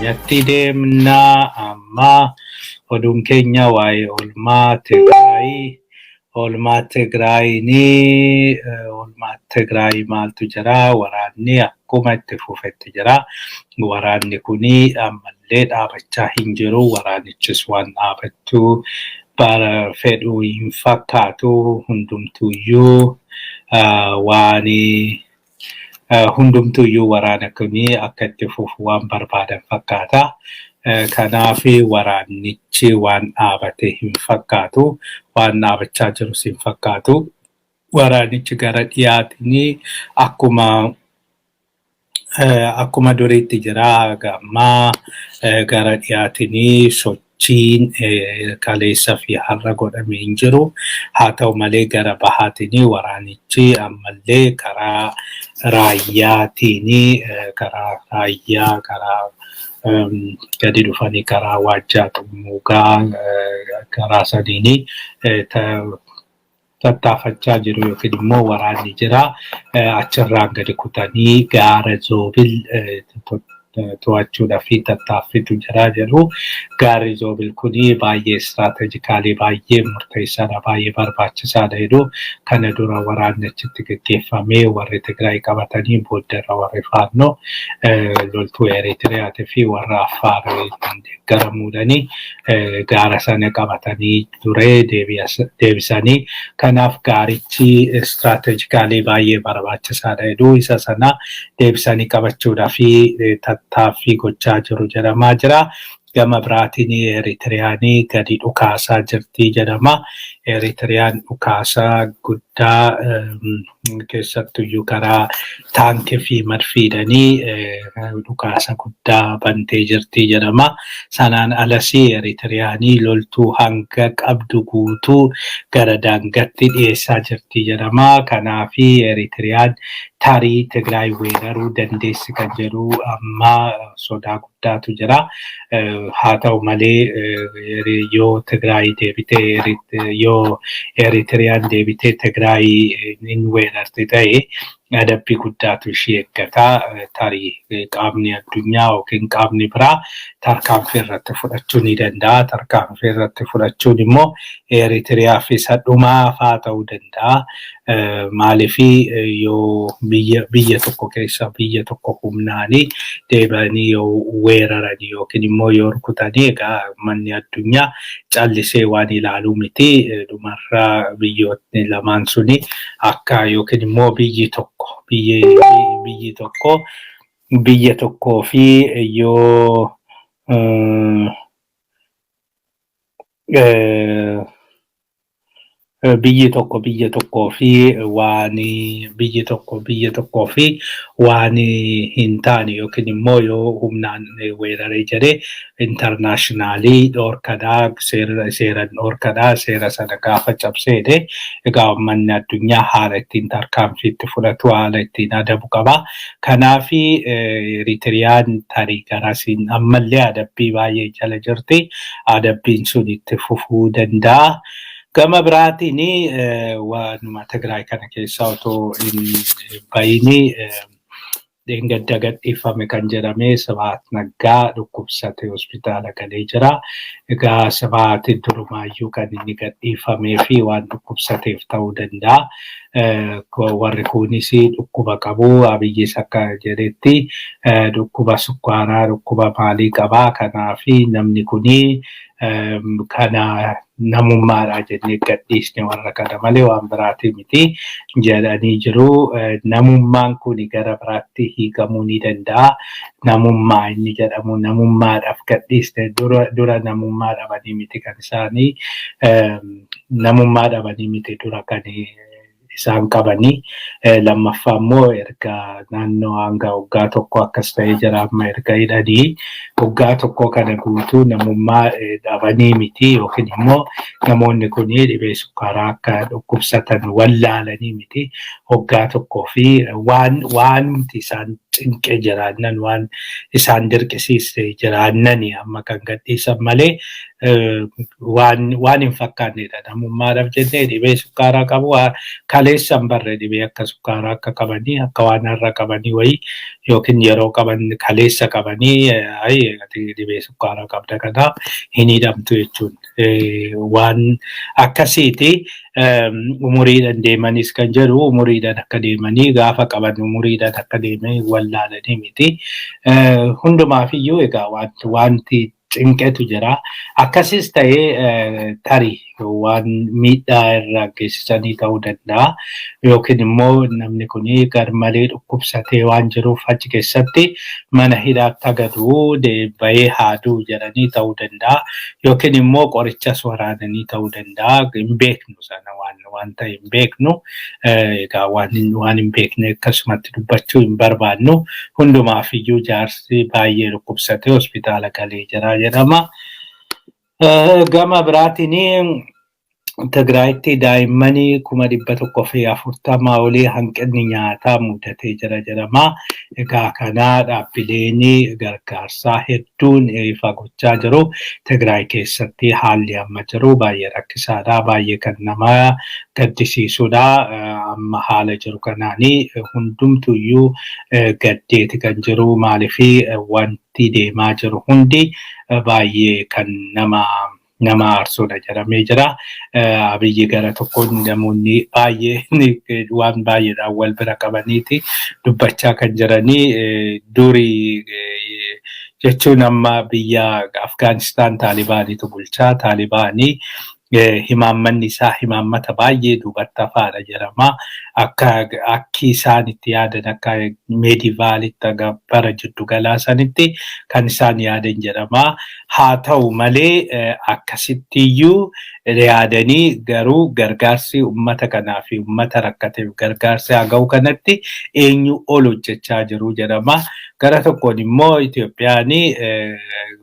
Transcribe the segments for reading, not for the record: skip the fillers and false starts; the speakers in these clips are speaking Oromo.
keenyatti deemna. Amma oduun keenya waa'ee oolmaa Tigraay. Oolmaa Tigraayinii oolmaa Tigraay maaltu jira? Waraanni akkuma itti fufetti jira. Waraanni kuni ammallee dhaabachaa hin jiru. Waraanichis waan dhaabachuu bara fedhu hin fakkaatu. Hundumtuuyyuu waan hundumtuuyyuu waraana kuni akka itti fufu waan barbaadan fakkaata. Kanaaf waraannichi waan dhaabate hin fakkaatu. Waan dhaabachaa jirus hin fakkaatu. Waraanichi gara dhiyaatiin akkuma duriitti jira. Haga ammaa gara dhiyaatiin sochiin kaleessa fi har'a godhame hin jiru. Haa ta'u malee gara bahaatiin waraanichi ammallee karaa raayyaatiin, karaa raayyaa, karaa gadi dhufanii karaa Waajjaa Xummuugaa, karaa sadiin tattaafachaa jiru yookiin immoo waraanni jira. Achirraan gadi kutanii gaara Zoobil to'achuudhaaf tattaaffitu jira jedhu. Gaarri Zoobil kuni baay'ee istiraatejikaalii, baay'ee murteessaadha, baay'ee barbaachisaadha jedhu. Kana dura waraanni achitti gaggeeffamee warri Tigraay qabatanii booddarra warri Faannoo loltuu Eritiriyaatii fi warra Affaar deeggaramuudhani gaara sana qabatanii ture deebisanii. Kanaaf gaarichi istiraatejikaalii baay'ee barbaachisaadha jedhu. Isa sana deebisanii qabachuudhaaf tattaaffii gochaa jiru jedhamaa jira. Gama biraatiin Eritiriyaan gadi dhukaasaa jirti jedhama. Eritiriyaan dhukaasaa guddaa, keessattuyyuu karaa taankii fi marfiidhanii, dhukaasa guddaa bantee jirti jedhama. Sanaan alas Eritiriyaan loltuu hanga qabdu guutuu gara daangatti dhiyeessaa jirti jedhama. Kanaaf Eritiriyaan tarii Tigraay weeraruu dandeessi kan jedhu amma sodaa guddaatu jira. Haa ta'u malee yoo Tigraay deebitee, yoo Eritiriyaan deebitee Tigraay hin weerarti ta'e, adabbii guddaatu ishee eeggata. Tarii qaamni addunyaa yookiin qaamni biraa tarkaanfii irratti fudhachuu ni danda'a. Tarkaanfii irratti fudhachuun immoo Eritiriyaaf isa dhumaa fa'aa ta'uu danda'a. Maaliif, yoo biyya tokko keessa biyya tokko humnaanii deebi'anii yoo weeraranii yookiin immoo yoo rukutanii, egaa manni addunyaa callisee waan ilaaluu miti. Dhumarraa biyyootni lamaan suni akka yookiin immoo biyyi tokko biyya tokkoo fi yoo biyyi tokko biyya tokkoo fi waan biyyi tokko biyya tokkoo fi waan hin taane yookiin immoo yoo humnaan weeraree jedhee, internationally dhoorkadhaa, seeran dhoorkadhaa. Seera sana gaafa cabseedhe, egaa uummanni addunyaa haala ittiin tarkaanfii itti fudhatu, haala ittiin adabu qaba. Kanaaf Eritiriyaan tarii garasiin ammallee adabbii baay'ee jala jirti. Adabbiin sun itti fufuu danda'a. Gama biraatiin waanuma Tigraay kana keessa otoo hin bahini, dheengadda gadhiifame kan jedhame Sibaat Naggaa dhukkubsate hospitaala galee jira. Egaa Sibaat durumaayyuu kan inni gadhiifamee fi waan dhukkubsateef ta'uu danda'a. Warri kunis dhukkuba qabu. Abiyyis akka jedhetti dhukkuba sukkaaraa, dhukkuba maalii qabaa. Kanaaf namni kuni kana namummaadha jennee gadhiisne warra kana malee waan biraati miti jedhanii jiru. Namummaan kun gara biraatti hiikamuu ni danda'a. Namummaa inni jedhamu namummaadhaaf gadhiisne, dura namummaa dhabanii miti kan isaanii, namummaa dhabanii miti dura kan isaan qabanii. Lammaffaa immoo erga naannoo hanga waggaa 1 akkas ta'ee jira amma erga hidhanii, waggaa 1 kana guutuu namummaa dhabanii miti yookiin immoo namoonni kun dhibee sukkaaraa akka dhukkubsatan wallaalanii miti. Waggaa 1 fi waan waanumti isaan Cinqee jiraannan, waan isaan dirqisiise jiraannani amma kan gadhiisan malee waan hin fakkaannedha. Namummaadhaaf jennee dhibee sukkaaraa qabu, kaleessa hin barre dhibee akka sukkaaraa akka qabanii, akka waan har'a qabanii wayii yookiin yeroo qaban kaleessa qabanii, dhibee sukkaaraa qabda, kanaaf hin hidhamtu jechuun waan akkasiiti. Umuriidhaan deemanis kan jedhu, umuriidhaan akka deemanii gaafa qaban umuriidhaan akka deemanii wallaalanii miti. Hundumaafiyyuu egaa wanti cinqetu jira. Akkasis ta'ee tarii waan miidhaa irraa geessisanii ta'uu danda'a. Yookiin immoo namni kun garmalee dhukkubsatee waan jiruuf achi keessatti mana hidhaatti agaduu bahee haaduu jedhanii ta'uu danda'a. Yookiin immoo qorichas waraananii ta'uu danda'a. Hin beeknu sana, waan ta'e hin beeknu. Egaa waan hin beekne akkasumatti dubbachuu hin barbaannu. Hundumaafiyyuu jaarsi baay'ee dhukkubsatee hospitaala galee jira jedhama. Gama biraatiin Tigraayitti daa'immanii 140,000 olii hanqinni nyaataa mudatee jira jedhama. Egaa kana dhaabbileen gargaarsaa hedduun ifa gochaa jiru. Tigraay keessatti haalli amma jiru baay'ee rakkisaadha. Baay'ee kan nama gaddisiisudha. Amma haala jiru kanaanii hundumtuyyuu gaddeeti kan jiru. Maaliif, wanti deemaa jiru hundi baay'ee kan nama aarsudha jedhamee jira. Abiyyi gara tokkoon namoonni baay'ee waan baay'eedhaan wal bira qabaniiti dubbachaa kan jiranii. Durii jechuun amma biyya Afgaanistaan Taalibaaniitu bulchaa. Taalibaanii himaammanni isaa himaammata baay'ee duubatti hafaadha jedhama. Akka akki isaan itti yaadan akka medievalitti, bara jiddu galaa sanitti kan isaan yaadan jedhama. Haa ta'u malee akkasittiyyuu yaadanii garuu gargaarsi uummata kanaa fi uummata rakkateef gargaarsi haa ga'u kanatti eenyu ol hojjechaa jiru jedhama. Gara tokkoon immoo Itoophiyaan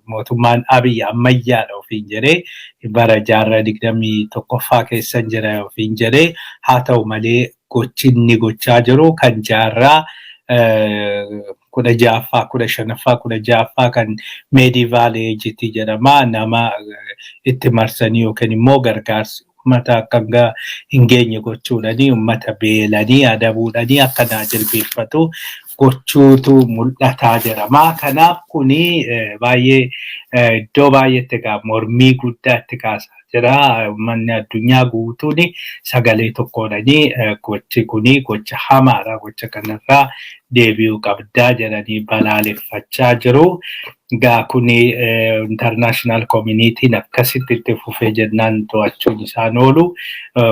mootummaan Abiyyi ammayyaadha ofiin jedhee, bara jaarraa 21ffaa keessa jira ofiin jedhee, haa ta'u malee gochi inni gochaa jiru kan jaarraa 16ffaa, 15ffaa, 16ffaa, kan medieval ageiti jedhama. Nama itti marsanii yookiin immoo gargaarsi uummata akka hin geenye gochuudhanii, uummata beelanii adabuudhanii akka naa jilbeeffatu gochuutu mul'ataa jedhama. Kanaaf kuni baay'ee iddoo baay'eetti egaa mormii guddaa itti kaasaa jira. Uummanni addunyaa guutuun sagalee tokkoodhanii gochi kuni gocha hamaadha. Gocha kanarraa deebi'uu qabdaa jedhanii balaaleffachaa jiru. Egaa kuni international communityn akkasitti itti fufee jennaan to'achuun isaan oolu.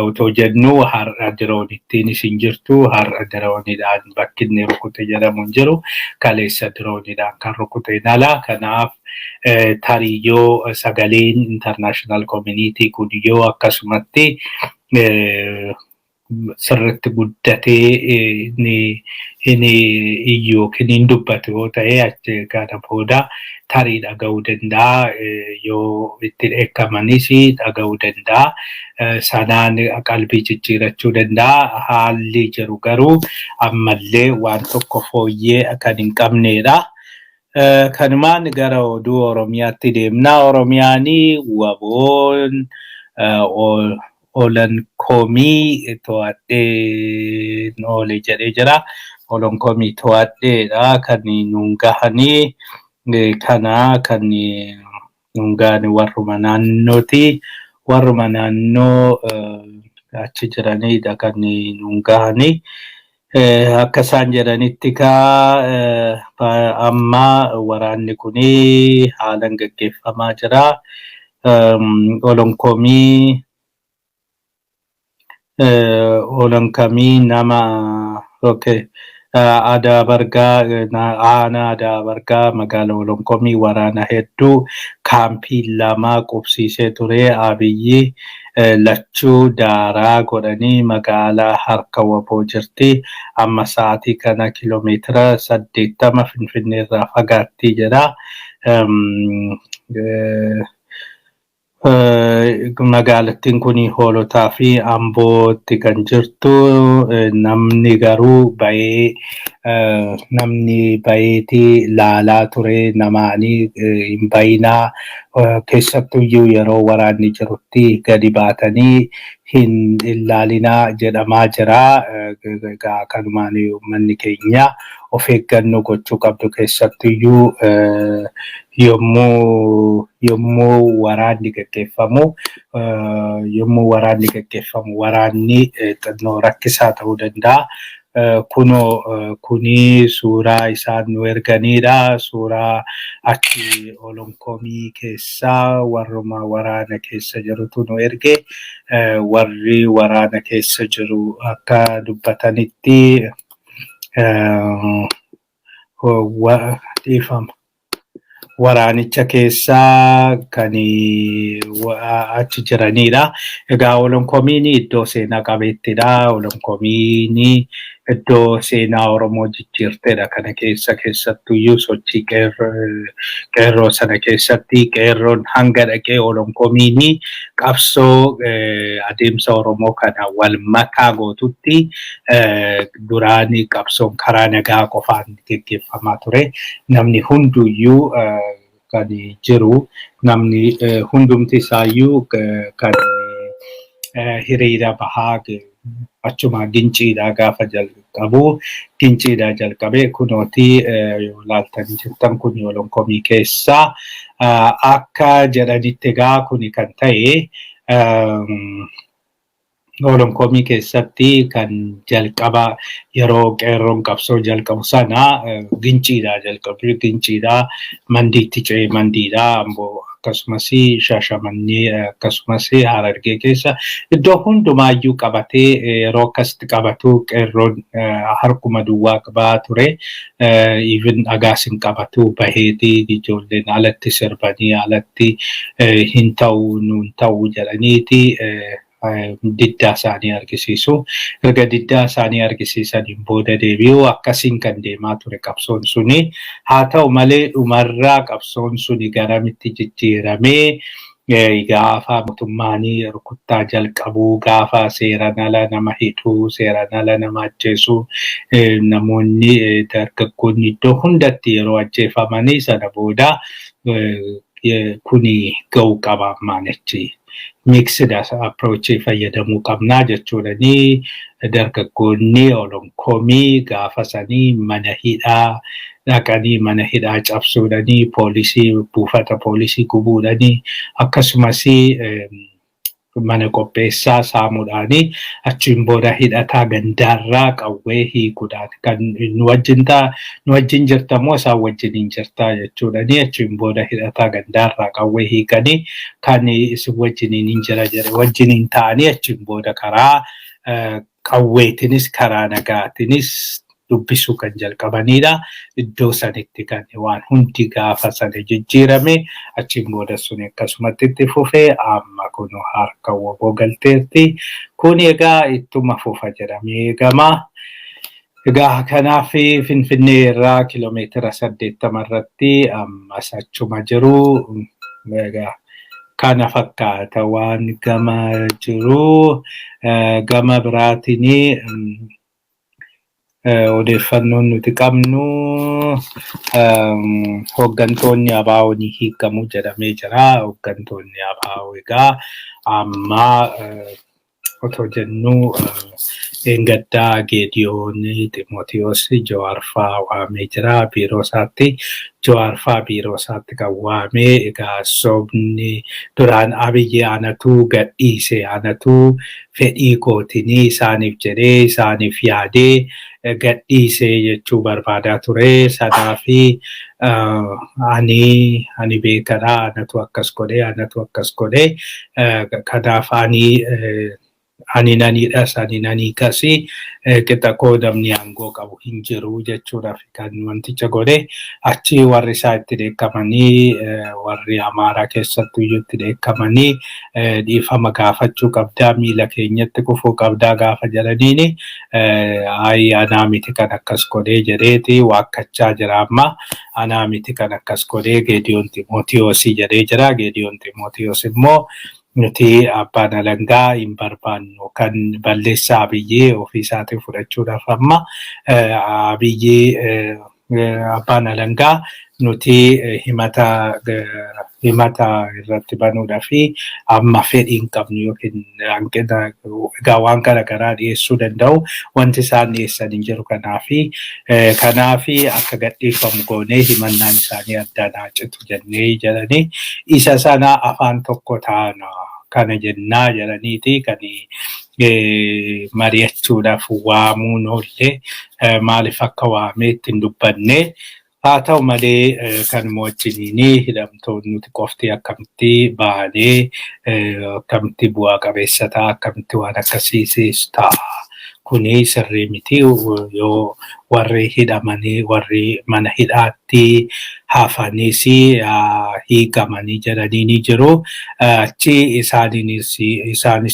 Otoo jennuu har'a dronittiinis hin jirtu. Har'a dronidhaan bakki inni rukute jedhamu hin jiru. Kaleessa dronidhaan kan rukute ala. Kanaaf tarii yoo sagaleen international community kun yoo akkasumatti sirriitti guddatee inni iyyu yookiin hin dubbatu yoo ta'e, achi kana booda tarii dhaga'uu danda'a. Yoo itti dheekkamanis dhaga'uu danda'a. Sanaan qalbii jijjiirachuu danda'a. Haalli jiru garuu ammallee waan tokko fooyyee kan hin qabnedha. Kanumaan gara oduu Oromiyaatti deemna. Oromiyaan WBOn Olonkomii to'adhee oole jedhee jira. Olonkomii to'adheedha kan nuun gahanii, kana kan nuun gahanii warruma naannooti. Warruma naannoo achi jiranidha kan nuun gahanii. Akka isaan jedhanitti kaa amma waraanni kuni haalan gaggeeffamaa jira. Olonkamii nama, okay, Adaa Bargaa, aanaa Adaa Bargaa, magaalaa Olonkomii waraana hedduu kaampii lama qubsiisee ture. Abiyyi lachuu daaraa godhanii magaalaa harka WBO jirti. Amma sa'aatii kana kiloomeetira 80 Finfinnee irraa fagaatti jedha. Magaalattiin kun Hoolotaa fi Ambootti kan jirtu. Namni garuu bahee, namni baheetii laalaa ture. Namaanii hin bayinaa, keessattuyyuu yeroo waraanni jirutti gadi baatanii hin ilaalinaa jedhamaa jira. Egaa kanumaan uummanni keenya of eeggannoo gochuu qabdu, keessattuyyuu yommuu waraanni gaggeeffamu waraanni xinnoo rakkisaa ta'uu danda'a. Kunoo kuni suuraa isaan nu erganidha. Suuraa achi Olonkomii keessaa warruma waraana keessa jirutu nu erge. Warri waraana keessa jiru akka dubbatanitti, dhiifama. Waraanicha keessaa kan achi jiranidha. Egaa Olonkomiin iddoo seenaa qabeettidha. Olonkomiin iddoo seenaa Oromoo jijjiirtedha. Kana keessa keessattuyyuu sochii qeerroo sana keessatti qeerroon hanga dhaqee Olonkomiin qabsoo adeemsa Oromoo kana wal makaa gootutti, duraan qabsoon karaa nagaa qofaan geggeeffamaa ture. Namni hunduyyuu kan jiru, namni hundumti isaayyuu kan hiriira bahaa achuma Ginciidhaa gaafa jalqabu, Ginciidhaa jalqabee kunootii yoo laaltanii jirtan kun Olonkomii keessaa akka jedhanitti. Egaa kuni kan ta'e Olonkomii keessatti kan jalqaba yeroo qeerroon qabsoo jalqabu sana Ginciidhaa jalqabu. Ginciidhaa Mandiitti ce'ee, Mandiidhaa Amboo, akkasumas Shaashamannee, akkasumas Harargee keessa iddoo hundumaayyuu qabatee, yeroo akkasitti qabatu qeerroon harkuma duwwaa qabaa ture. Even dhagaas hin qabatu baheetii ijoolleen alatti sirbanii alatti hin ta'u, nuun ta'u jedhaniiti diddaa isaanii argisiisu. Erga diddaa isaanii argisiisaniin booda deebi'u. Akkasiin kan deemaa ture qabsoon suni. Haa ta'u malee, dhumarraa qabsoon suni garamitti jijjiiramee, gaafa mootummaan rukuttaa jalqabuu, gaafa seeraan ala nama hidhuu, seeraan ala nama ajjeesuu, namoonni dargaggoonni iddoo hundatti yeroo ajjeefamanii sana booda kuni ga'uu qaba ammaan achi. Mixed approach fayyadamuu qabnaa jechuudhani dargaggoonni Olonkomii gaafa sanii mana hidhaa dhaqanii mana hidhaa cabsuudhanii, poolisii, buufata poolisii gubuudhanii, akkasumas mana qopheessaa saamuudhaanii, achiin booda hidhataa gandaarraa qawwee hiikuudhaan kan nu wajjin ta'a, nu wajjin jirtamoo isaan wajjin hin jirtaa jechuudhanii, achiin booda hidhataa gandaarraa qawwee hiikanii kan isin wajjiniin hin jira jedhe wajjiniin ta'anii, achiin booda karaa qawweetinis karaa nagaatinis dubbisuu kan jalqabanidha. Iddoo sanitti kan waan hundi gaafa sana jijjiirame. Achiin booda sun akkasumatti itti fufee amma kun harka WBO galteerti. Kun egaa ittuma fufa jedhamee eegama. Egaa kanaaf Finfinnee irraa kiiloomeetira 80 irratti ammas achuma jiru. Egaa kana fakkaata waan gama jiru. Gama biraatiin odeeffannoon nuti qabnu hooggantoonni ABO ni hiikamu jedhamee jira. Hooggantoonni ABO egaa amma otoo jennu Eengaddaa Geediyoon Ximootiyoos Jawaar fa'aa waamee jira biiroo isaatti. Jawaar fa'aa biiroo isaatti kan waamee egaa sobni duraan Abiyyi anatu gadhiise, anatu fedhii kootinii isaaniif jedhee isaaniif yaadee gadhiise jechuu barbaadaa ture. Sanaafi ani beekadha, anatu akkas godhe, anatu akkas godhe, kanaaf ani Ani naniidhas ani nanii kasii qixa koo namni aangoo qabu hin jiru jechuudhaaf kan wanticha godhe. Achi warri isaa itti dheekkamanii, warri Amaaraa keessattuu iyyuu itti dheekkamanii, dhiifama gaafachuu qabdaa, miila keenyatti kufuu qabdaa gaafa jedhaniini, ayi anaa miti kan akkas godhee jedheeti waakkachaa jira. Amma anaa miti kan akkas godhee, Geediyoon Ximootiyoosii jedhee jira. Geediyoon Ximootiyoos immoo nuti abbaan alangaa hin barbaannu, kan balleessaa Abiyyee ofii isaatiin fudhachuudhaaf amma Abiyyee abbaan alangaa nuti himata irratti banuudhaa fi amma fedhii hin qabnu yookiin hanqina egaa waan garaagaraa dhiyeessuu danda'u, wanti isaan dhiyeessan hin jiru. Kanaafi akka gadhiifamu goonee himannaan isaanii addaan haa citu jennee jedhanii, isa sana afaan tokko taana kana jennaa jedhaniiti kan mari'achuudhaaf waamuun oollee. Maaliif akka waamee ittiin dubbanne. Haa ta'u malee kanuma wajjiniin hidhamtoonni nuti qofti akkamitti baanee, akkamitti bu'aa qabeessa ta'a, akkamitti waan akkasiis ta'a? Kuni sirrii miti. Yoo warri hidhamanii, warri mana hidhaatti hafanis hiikamanii jedhanii ni jiru. Achi isaanis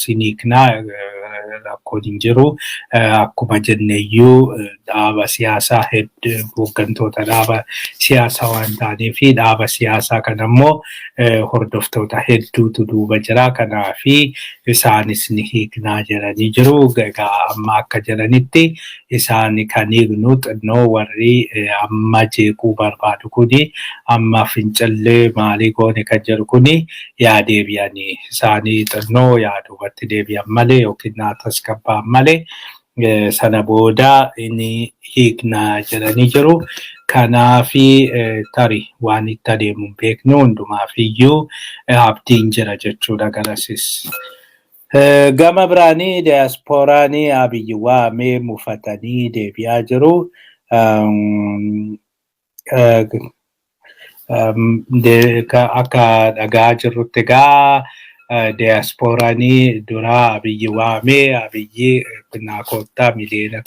ni hiiknaa, rakkoon hin jiru. Akkuma jenneyyuu dhaaba siyaasaa hedduu, hooggantoota dhaaba siyaasaa waan ta'aniif, dhaaba siyaasaa kana immoo hordoftoota hedduutu duuba jira. Kanaafi isaanis ni hiiknaa jedhanii jiru. Egaa amma akka jedhanitti isaan kan hiiknu xinnoo warri amma jeequu barbaadu kuni, amma fincillee maalii goone kan jedhu kuni, yaa deebi'anii isaanii xinnoo yaa duubatti deebi'an malee yookiin naa tasgabba'an malee, sana booda inni hiiknaa jedhanii jiru. Kanaafi tarii waan itti adeemu hin beeknu, hundumaafiyyuu abdiin jira jechuudha garasis. Gama biraanii diyaaspooraan Abiyyi waamee mufatanii deebi'aa jiru. Akka dhagaa jirrutti egaa diyaaspooraan dura Abiyyi waamee, Abiyyi naa koottaa, 1 miliyoona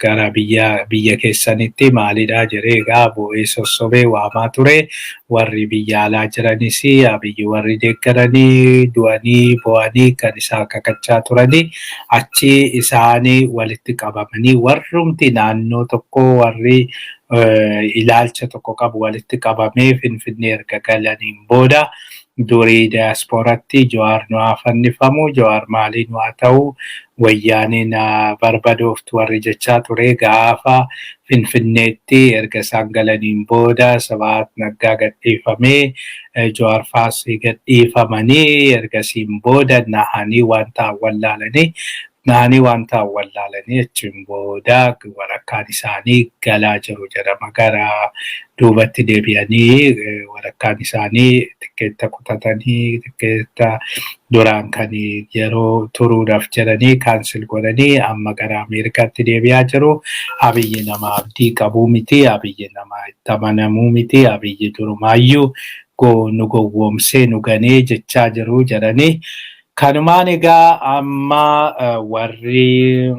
gara biyya keessanitti maalidha jedhee egaa bu'ee sossobee waamaa ture. Warri biyya alaa jiranis Abiyyi warri deeggaranii du'anii bo'anii kan isaan kakachaa turanii, achi isaanii walitti qabamanii, warrumti naannoo tokko, warri ilaalcha tokko qabu walitti qabamee Finfinnee erga galaniin booda, durii diyaaspooratti Jawaar nu haa fannifamu, Jawaar maalii nu haa ta'u, wayyaaniin barbadooftu warri jechaa ture, gaafa Finfinneetti erga isaan galaniin booda Sabaat Naggaa gadhiifamee, Jawaar faasii gadhiifamanii, ergasiin booda nahanii waan ta'an wallaalanii, nahanii waan ta'an wallaalanii, achiin booda walakkaan isaanii galaa jiru jedhama. Gara duubatti deebi'anii walakkaan isaanii tikkeetta kutatanii, tikkeetta duraan kan yeroo turuudhaaf jedhanii cancel godhanii amma gara Ameerikaatti deebi'aa jiru. Abiyyi nama abdii qabuu miti. Abiyyi nama itti amanamuu miti. Abiyyi durumaayyuu nu gowwoomsee nu ganee jechaa jiru jedhanii. Kanumaan egaa amma warri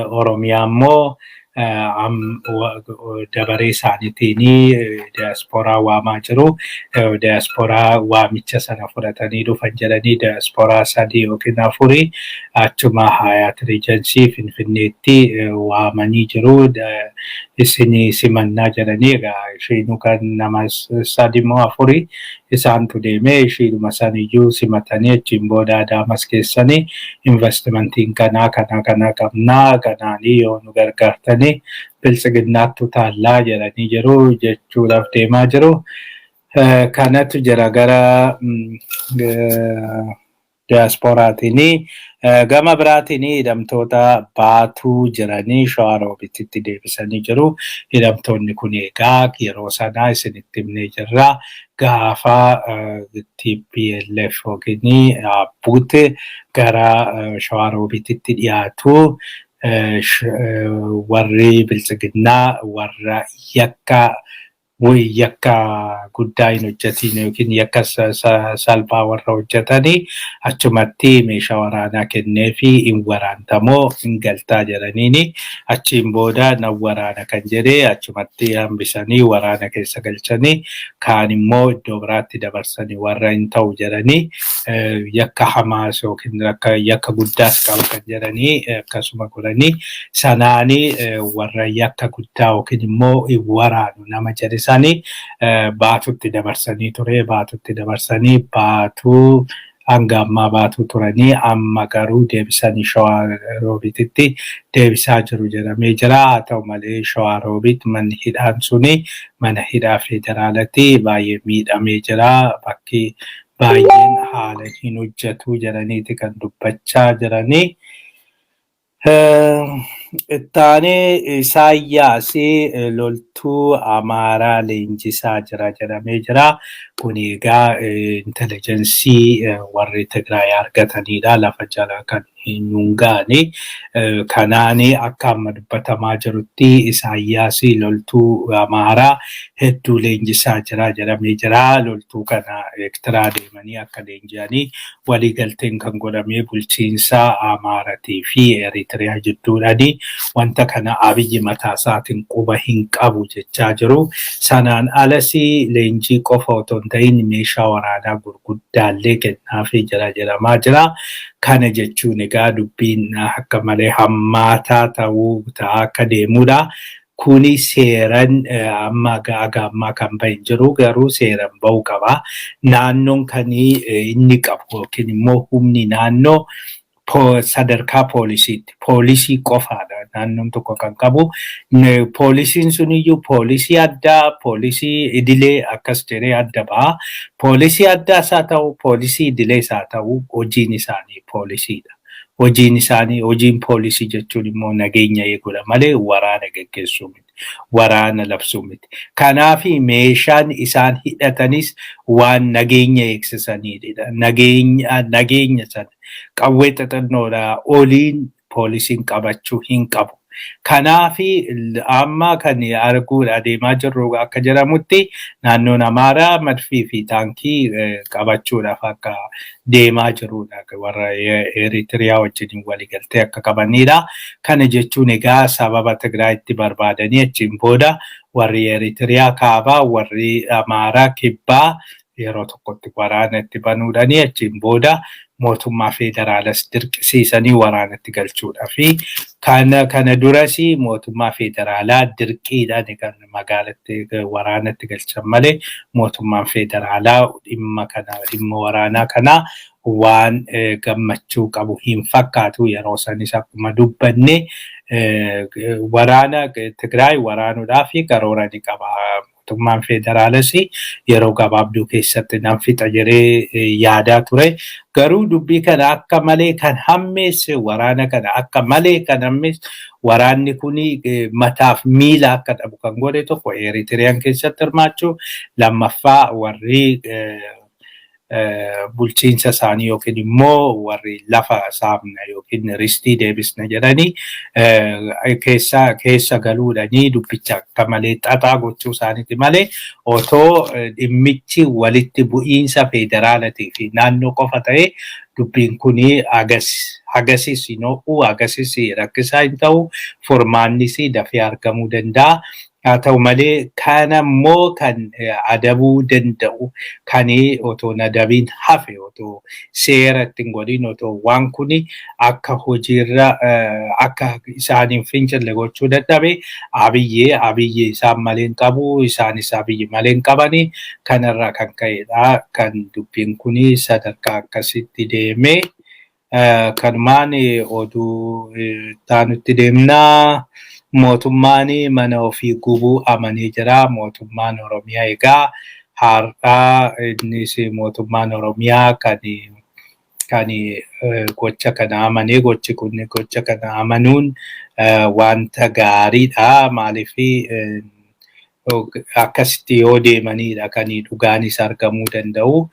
Oromiyaa immoo dabaree isaaniitiin diyaasporaa waamaa jiru. Diyaasporaa waamicha sana fudhatanii dhufan jedhanii, diyaasporaa sadii yookiin afurii achuma Hyatt Regency Finfinneetti waamanii jiru. Isinii simannaa jedhanii, egaa ishiinuu kan nama sadi moo afurii isaantu deemee ishiidhuma saniyyuu simatanii, achiin booda Adaamas keessanii investimentiin kanaa kanaa kanaa qabnaa, kanaanii yoo nu gargaartanii biltsiginnaattu taallaa jedhanii jiru jechuudhaaf deemaa jiru. Kanatu jira gara diyaaspooraatiin. Gama biraatiin hidhamtoota Baatuu jiranii Shawaa Roobititti deebisanii jiru. Hidhamtoonni kun egaa yeroo sanaa isinitti himnee jirra. Gaafa TPLF yookiin Abbuut gara Shawaa Roobititti dhiyaatu, warri biltsiginnaa warra yakka Yakka guddaa hin hojjetin yookiin yakka salphaa warra hojjetanii achumatti meeshaa waraanaa kennee fi hin waraantamoo hin galtaa jedhaniini, achiin booda nan waraana kan jedhee achumatti hambisanii waraana keessa galchanii, kaan immoo iddoo biraatti dabarsanii warra hin ta'u jedhanii, yakka hamaas yookiin yakka guddaas qaba kan jedhanii akkasuma godhanii, sanaanii warra yakka guddaa yookiin immoo hin waraanu nama jedhe sanii Baatutti dabarsanii ture. Baatutti dabarsanii Baatuu hanga ammaa Baatuu turanii, amma garuu deebisanii Shawaa Roobititti deebisaa jiru jedhamee jira. Haa ta'u malee, Shawaa Roobit manni hidhaan suni mana hidhaa federaalatti baay'ee miidhamee jira. Bakki baay'een haala hin hojjetu jedhaniiti kan dubbachaa jiranii. Ittaanee Isaayyaas loltuu Amaaraa leenjisaa jira jedhamee jira. Kun egaa intelligence warri Tigraay argatanidha. Lafa jala kan hin gaane. Kanaan akka amma dubbatamaa jirutti Isaayyaas loltuu Amaaraa hedduu leenjisaa jira jedhamee jira. Loltuu kana Eertiraa deemanii akka leenji'anii waliigalteen kan godhamee bulchiinsa Amaaratii fi Eritiriyaa jidduudhaani. Wanta kana Abiyyi mataa isaatiin quba hin qabu jechaa jiru. Sanaan alas leenjii qofa otoo hin ta'in meeshaa waraanaa gurguddaallee kennaafii jira jedhamaa jira. Kana jechuun egaa dubbiin akka malee hammaataa ta'uu ta'aa akka deemudha. Kuni seeran amma aga ammaa kan bahe hin jiru, garuu seeran bahuu qaba. Naannoon kan inni qabu yookiin immoo humni naannoo sadarkaa poolisiitti. Poolisii qofaadha naannoon tokko kan qabu. Poolisiin suniyyuu poolisii addaa, poolisii idilee akkas jedhee adda baha. Poolisii addaas haa ta'u, poolisii idilees haa ta'u, hojiin isaanii poolisiidha. Hojiin isaanii, hojiin poolisii jechuun immoo nageenya eeguudha malee waraana geggeessuu miti. Waraana labsuu miti. Kanaaf meeshaan isaan hidhatanis waan nageenya eegsisanidha. Nageenya sana qawwee xixinnoodhaa oliin poolisiin qabachuu hin qabu. Kanaaf amma kan arguudha adeemaa jirru, akka jedhamutti naannoon Amaaraa madfii fi taankii qabachuudhaaf akka deemaa jirudha. Warra Eritiriyaa wajjin waliigaltee akka qabanidha. Kana jechuun egaa sababa Tigraayitti barbaadanii achiin booda warri Eritiriyaa kaabaa, warri Amaaraa kibbaa yeroo tokkotti waraana itti banuudhaani achiin booda mootummaa federaalas dirqisiisanii waraanatti galchuudha fi kana duras mootummaa federaalaa dirqiidhaan kan magaalatti waraanatti galchan malee mootummaan federaalaa dhimma kana, dhimma waraanaa kana waan gammachuu qabu hin fakkaatu. Yeroo sanis akkuma dubbanne waraana Tigraay waraanuudhaaf karoora ni qaba. Mootummaan federaalas yeroo gabaabduu keessatti nan fixa jedhee yaadaa ture. Garuu dubbii kana akka malee kan hammeesse, waraana kana akka malee kan hammeesse, waraanni kun mataaf miila akka dhabu kan godhe, tokko Eritiriyaan keessatti hirmaachuu, lammaffaa warri bulchiinsa isaanii yookiin immoo warri lafa saamna yookiin ristii deebisna jedhanii keessa galuudhanii dubbicha akka malee xaxaa gochuu isaaniiti malee, otoo dhimmichi walitti bu'iinsa federaalatii fi naannoo qofa ta'ee dubbiin kun hagasis hin ho'u, hagasis rakkisaa hin ta'u, furmaannis dafee argamuu danda'a. Haa ta'u malee, kana immoo kan adabuu danda'u, kan otoo hin adabiin hafe, otoo seera ittiin godhin, otoo waan kun akka hojiirra akka isaan hin fincille gochuu dadhabe Abiyyee. Abiyyi isaan malee hin qabu, isaanis Abiyyi malee hin qabani. Kanarraa kan ka'edha kan dubbiin kun sadarkaa akkasitti deemee. Kanumaan oduu taanutti deemnaa. Mootummaan mana ofii gubuu amanee jira. Mootummaan Oromiyaa egaa har'aa innis mootummaan Oromiyaa kan gocha kana amanee, gochi kun, gocha kana amanuun wanta gaariidha. Maaliif, akkasitti yoo deemanidha kan dhugaanis argamuu danda'u.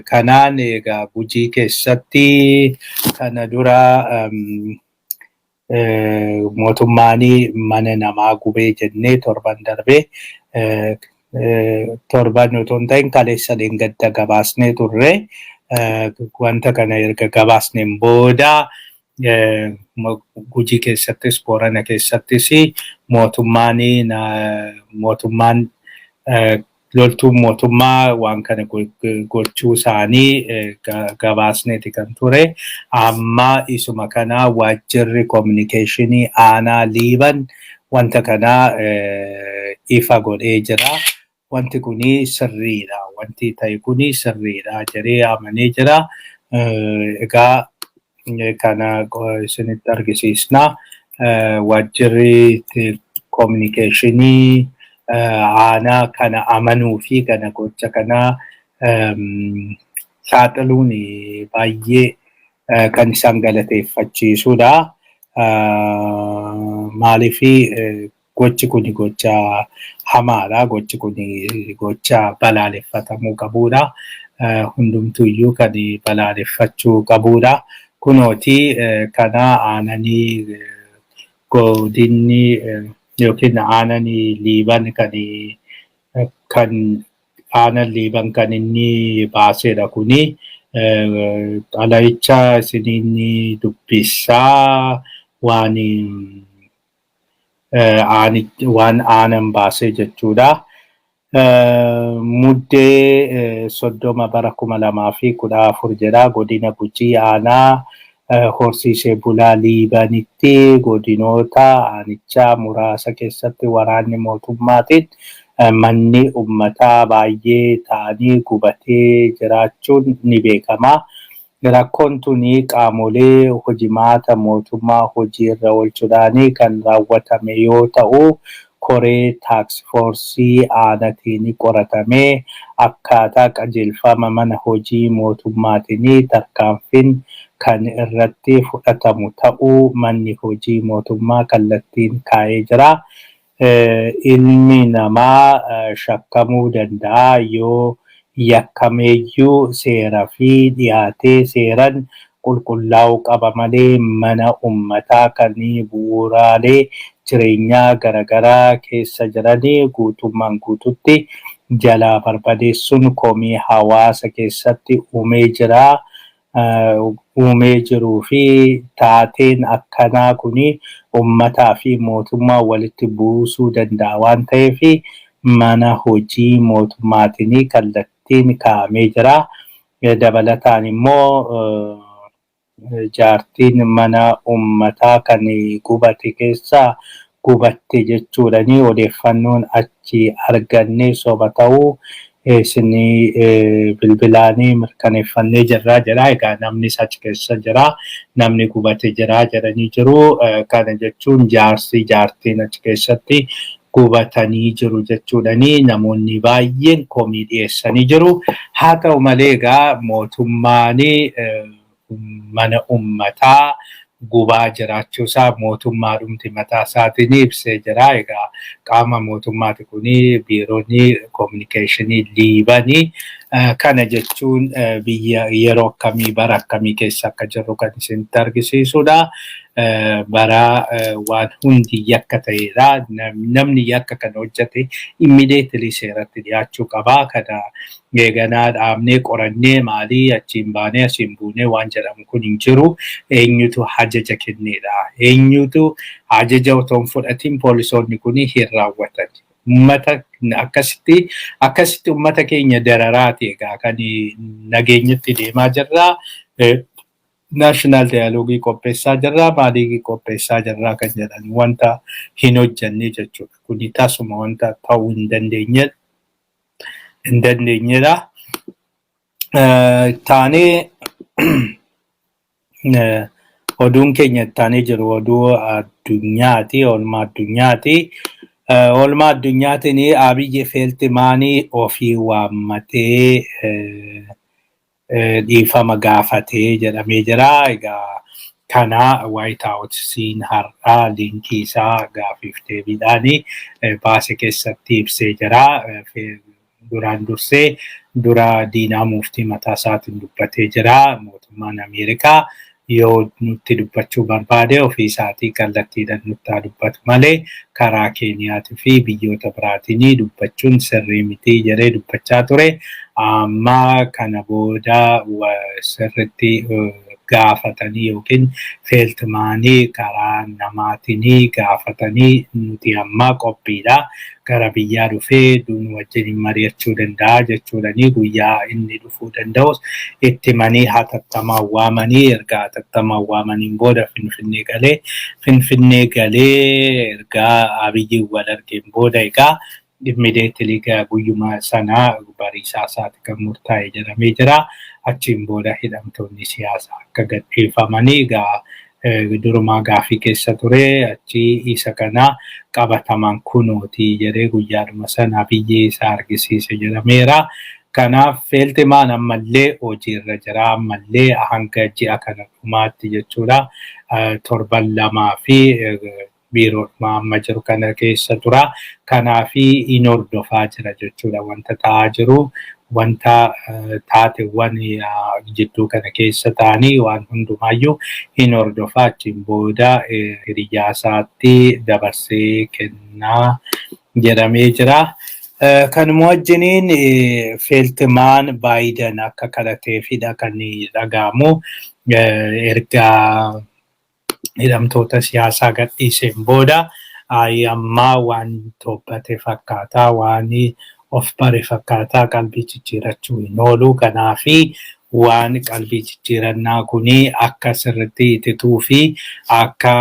Kanaan egaa Gujii keessatti kana dura mootummaan mana namaa gubee jennee torban darbee Torban otoo hin ta'in kaleessa dheengadda gabaasnee turre. Wanta kana erga gabaasneen booda Gujii keessattis, Boorana keessattis mootummaan loltuun mootummaa waan kana gochuu isaanii gabaasneeti kan ture. Amma isuma kana waajjirri kominikeeshinii aanaa Liiban wanta kana ifa godhee jira. Wanti kuni sirriidha. Wanti ta'e kuni sirriidha jedhee amanee jira. Egaa kana isinitti argisiisna. Waajjirri kominikeeshinii aanaa kana amanuu fi kana gocha kana saaxiluun baay'ee kan isaan galateeffachiisudha. Maaliif, gochi kun gocha hamaadha. Gochi kun gocha balaaleffatamuu qabudha. Hundumtuyyuu kan balaaleffachuu qabudha. Kunooti kana aananii godinni yookiin aananii Liiban kan aanan Liiban kan inni baasedha kuni. Xalayicha isiniin dubbisaa, waan aanan baasee jechuudha. Muddee 30 bara 2014 jedha. Godina Gujii, aanaa horsiisee bulaa Liibanitti godinoota aanichaa muraasa keessatti waraanni mootummaatiin manni uummataa baay'ee ta'anii gubatee jiraachuun ni beekama. Rakkoon tuni qaamolee hojimaata mootummaa hojiirra oolchuudhaan kan raawwatame yoo ta'u, koree task force aanaatiin qoratamee akkaataa qajeelfama mana hojii mootummaatiin tarkaanfiin kan irratti fudhatamu ta'uu manni hojii mootummaa kallattiin kaa'ee jira. Ilmi namaa shakkamuu danda'a. Yoo yakkameeyyuu seeraa fi dhiyaatee seeraan qulqullaa'uu qaba malee mana uummataa kan bu'uuraalee jireenyaa garaagaraa keessa jiranii guutummaan guututti jalaa barbadeessuun komii hawaasa keessatti uumee jira. Uumee jiruu fi taateen akkanaa kuni uummataa fi mootummaa walitti buusuu danda'a waan ta'eef mana hojii mootummaatiin kallattiin kaa'amee jira. Dabalataan immoo jaartiin mana uummataa kan gubate keessaa gubatte jechuudhani odeeffannoon achi arganne soba ta'uu isinii bilbilaanii mirkaneeffannee jirra jedha. Egaa namnis achi keessa jira. Namni gubate jira jedhanii jiru. Kana jechuun jaarsi jaartiin achi keessatti gubatanii jiru jechuudhani namoonni baay'een komii dhiyeessanii jiru. Haa ta'u malee egaa mootummaan mana uummataa gubaa jiraachuusaa mootummaadhumti mataa isaatiin ibsee jira. Egaa qaama mootummaati kuni, biiroonni kominikeeshinii Liibanii. Kana jechuun biyya yeroo akkamii, bara akkamii keessa akka jirru kan isinitti argisiisudha. Bara waan hundi yakka ta'edha. Namni yakka kana hojjete immediately seeratti dhiyaachuu qaba. Kana eeganaa dhaabnee qorannee maalii achiin baanee asiin buunee waan jedhamu kun hin jiru. Eenyutu ajaja kennedha? Eenyutu ajaja otoo hin fudhatiin poolisoonni kun hin raawwatan? Uummata akkasitti uummata keenya dararaati egaa kan nageenyatti deemaa jirra. National dialogue qopheessaa jirra, maalii qopheessaa jirra kan jedhan wanta hin hojjenne jechuudha. Kuni tasuma wanta ta'uu hin dandeenyedha. Taanee oduun keenya taanee jiru oduu addunyaati, oolmaa addunyaati. Oolmaa addunyaatiin Abiyyi Feeltimaanii ofii waammatee dhiifama gaafatee jedhamee jira. Egaa kana White House har'aa liinkii isaa gaafiif deebiidhaan baase keessatti ibsee jira. Duraan dursee dura Diinaa Muftii mataa isaatiin dubbatee jira. Mootummaan Ameerikaa Yoo nutti dubbachuu barbaade, ofii isaatii kallattiidhaan nutti haa dubbatu malee karaa Keeniyaatii fi biyyoota biraatiin dubbachuun sirrii miti jedhee dubbachaa ture. Amma kana booda sirriitti gaafatanii yookiin Feeltimaanii karaa namaatiin gaafatanii, nuti amma qophiidha. Gara biyyaa dhufee nu wajjin mari'achuu danda'a jechuudhani guyyaa inni dhufuu danda'us itti himanii, hatattamaan waamanii. Erga hatattamaan waamaniin booda Finfinnee galee, Finfinnee galee erga Abiyyiin wal argeen booda, egaa immediately guyyuma sanaa bariisaa isaati kan murtaa'e jedhamee jira. Achiin booda hidhamtoonni siyaasaa akka gadhiifamanii egaa durumaa gaafii keessa ture. Achi isa kana qabatamaan kunooti jedhee guyyaadhuma sana Abiyyi isa argisiise jedhameera. Kanaaf Feeltimaan ammallee hojiirra jira. Ammallee hanga ji'a kana dhumaatti jechuudha. Torban 2 fi biiroodhuma amma jiru kana keessa tura. Kanaafi in hordofaa jira jechuudha wanta ta'aa jiru. Wanta taateewwan jidduu kana keessa ta'anii waan hundumaayyuu hin hordofaa, achiin booda hiriyyaa isaatti dabarsee kennaa jedhamee jira. Kanuma wajjiniin Feeltimaan Baayiden akka kadhateefidha kan dhaga'amu. Erga hidhamtoota siyaasaa gadhiiseen booda ammaa waan tobbate fakkaataa, waan of bare fakkaataa, qalbii jijjiirachuu hin oolu. Kanaafi waan qalbii jijjiirannaa kuni akka sirriitti itituu fi akka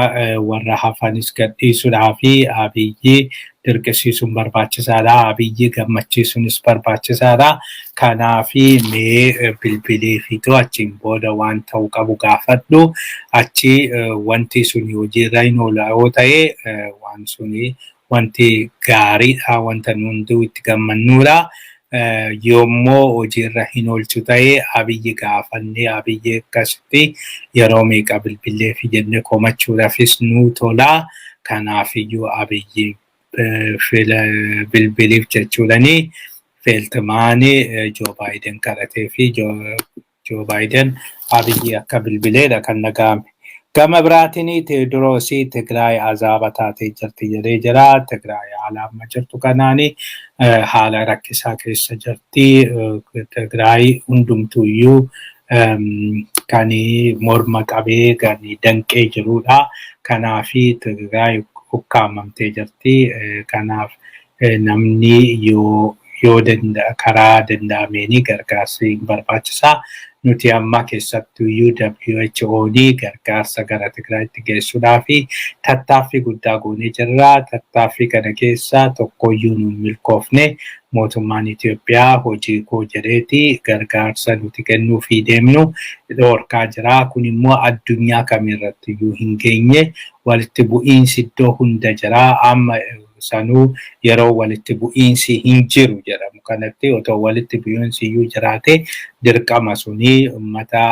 warra hafanis gadhiisuudhaa fi Abiyyi dirqisiisuun barbaachisaadha. Abiyyi gammachiisuunis barbaachisaadha. Kanaafi mee bilbilee fiitu achiin booda waan ta'uu qabu gaafadhu. Achi wanti suni hojiirra hin oola yoo ta'e, waan suni wanti gaariidha, wanta nu hunduu itti gammannuudha. Yoommoo hojiirra hin oolchu ta'e, Abiyyi gaafannee, Abiyyi akkasitti yeroo meeqa bilbilee fi jennee komachuudhaafis nu tola. Kanaafiyyuu Abiyyi bilbiliif jechuudhani Feeltimaanii Joo Baayiden kadhatee fi Joo Baayiden Abiyyi akka bilbileedha kan dhaga'ame. Gama biraatiin Teediroosii Tigraay azaaba taatee jirti jedhee jira. Tigraay haala amma jirtu kanaani haala rakkisaa keessa jirti. Tigraay hundumtuuyyuu kan morma qabee kan danqee jirudha. Kanaafi Tigraay ukkaamamtee jirti. Kanaaf namni yoo karaa danda'ameeni gargaarsi barbaachisaa. Nuti amma keessattuyyuu WHO'n gargaarsa gara Tigraayitti geessuudhaa fi tattaaffii guddaa goonee jirra. Tattaaffii kana keessa tokkoyyuu nu milkoofne. Mootummaan Itoophiyaa hojii koo jedheeti gargaarsa nuti kennuufii deemnu dhorkaa jira. Kun immoo addunyaa kamirratti iyyuu hin geenye. Walitti bu'iinsi iddoo hunda jira. Amma sanuu yeroo walitti bu'iinsi hin jiru jedhamu kanatti, otoo walitti bu'iinsi iyyuu jiraate, dirqama suni uummata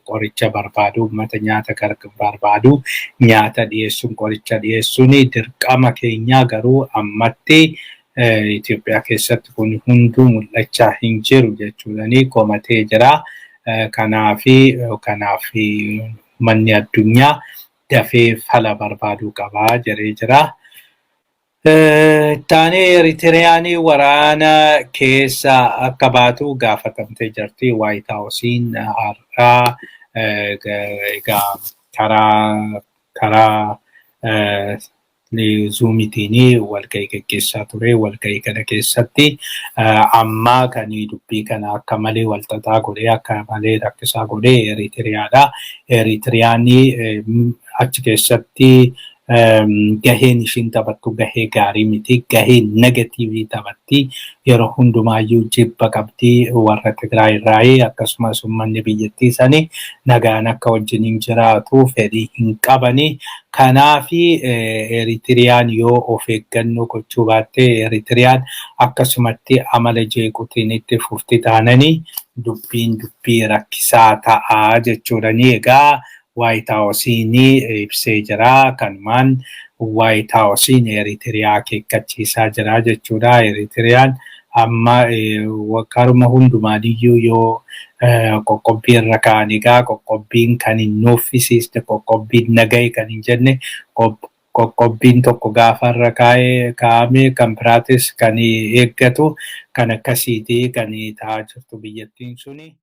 qoricha barbaadu, uummata nyaata barbaadu, nyaata dhiyeessuun, qoricha dhiyeessuun dirqama keenya. Garuu ammatti Itoophiyaa keessatti kun hunduu mul'achaa hin jiru jechuudhani komatee jira. Kanaaf manni addunyaa dafee fala barbaaduu qabaa jedhee jira. Taanee Eritiriyaan waraana keessa akka baatu gaafatamtee jirti. White Houseiin har'aa egaa karaa Zoomiitiin walgahii gaggeessaa ture. Walgahii kana keessatti amma kan dubbii kana akka malee walxaxaa godhee, akka malee rakkisaa godhee Eritiriyaadha. Eritiriyaan achi keessatti gaheen ishiin taphattu gahee gaarii miti. Gahee negative taphatti. Yeroo hundumaayyuu jibba qabdi warra Tigraay irraa. Akkasumas uummanni biyyattii sanii nagaan akka wajjiniin jiraatu fedhii hin qabani. Kanaafi Eritiriyaan yoo of eeggannoo gochuu baatte, Eritiriyaan akkasumatti amala jeequutiin itti fufti taananii, dubbiin dubbii rakkisaa ta'a jechuudhani egaa White Houseiin ibsee jira. Kanumaan White Houseiin Eritiriyaa akeekkachiisaa jira jechuudha. Eritiriyaan amma karuma hundumaaniyyuu yoo Qoqqobbii irra kaa'an. Egaa qoqqobbiin kan hin nuffisiisne, qoqqobbiin nagaye kan hin jenne, qoqqobbiin tokko gaafa irra kaa'ame kan biraatis kan eeggatu kan akkasiiti kan ta'aa jirtu biyyattiin suni.